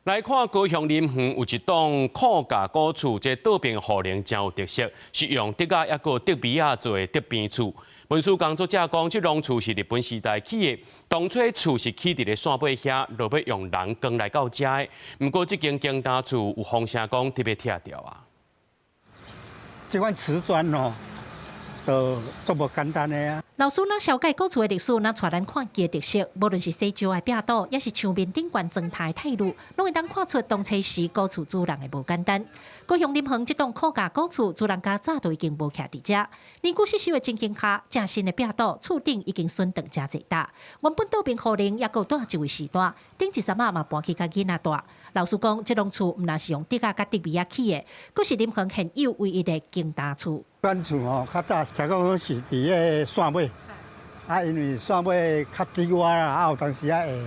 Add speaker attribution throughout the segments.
Speaker 1: 來看高雄林園有一棟箍架古厝，這倒邊戶型誠有特色，是用竹仔抑閣竹篾仔做的竹編厝。文史工作者講，這棟厝是日本時代起的，當初厝是起佇咧山尾遐，落尾用人扛來到遮的。毋過這間經擔厝有風聲講欲拆掉啊。
Speaker 2: 這款瓷磚哦，都足無簡單的啊。
Speaker 3: 老師若紹介古厝的歷史，若帶咱看伊的特色，無論是洗石的壁堵，抑是牆面頂懸磚頭的態度，攏會當看出當初時古厝主人的無簡單。高雄林園這棟箍架古厝，主人家早就已經無徛佇遮。年久失修的情形下，正新的壁堵厝頂已經損斷誠濟搭。原本倒邊戶型抑閣住一位序大，頂一陣仔嘛搬去共囡仔蹛。老師講，這棟厝毋但是用竹仔佮竹篾仔起的，閣是林園現有唯一的經擔厝。
Speaker 2: 這厝吼，較早聽講是佇个山尾，啊，因為山尾較低窪啦，啊，有當時仔會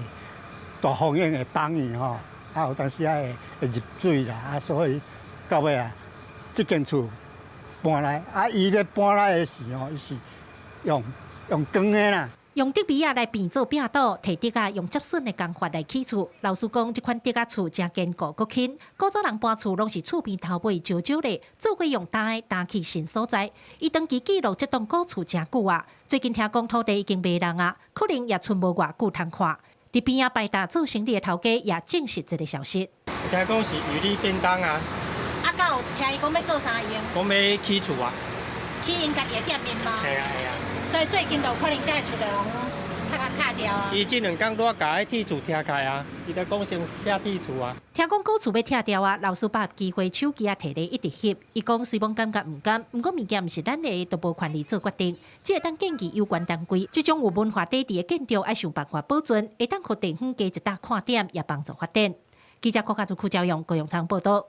Speaker 2: 大風湧會崩去吼，啊，有當時仔會會入水啦，啊，所以到尾啊，這間厝搬來，啊，伊咧搬來的時吼，伊是用用扛的啦。
Speaker 3: 用竹篾仔來變做壁堵，提竹仔用接榫的工法來起厝。老師講，這款竹仔厝誠堅固閣輕。古早人搬厝攏是厝邊頭尾招招咧，做伙用擔的擔去新所在。伊長期記錄這棟古厝誠久啊，最近聽講土地已經賣人啊，可能也賰無偌久通看。佇邊仔擺擔做生理的頭家也證實這个消息。
Speaker 4: 聽講是魚米便當啊。
Speaker 3: 啊，敢有聽伊講欲做啥用？
Speaker 4: 講欲起厝啊。
Speaker 3: 起𪜶家己的店面嗎？
Speaker 4: 係啊係啊。
Speaker 3: 所以最近就可能這个厝就攏較較拆掉啊。
Speaker 4: 伊這兩工拄仔共彼鐵柱拆開啊，伊咧講先拆鐵柱啊。
Speaker 3: 聽講古厝欲拆掉啊，老師把機會手機仔提咧一直翕。伊講雖罔感覺毋甘，毋過物件毋是咱的，都無權利做決定，只會當建議有關單位，這種有文化底蘊的建築愛想辦法保存，會當予地方加一搭看點，也幫助發展。記者郭家祖、邱朝陽、高雄場報道。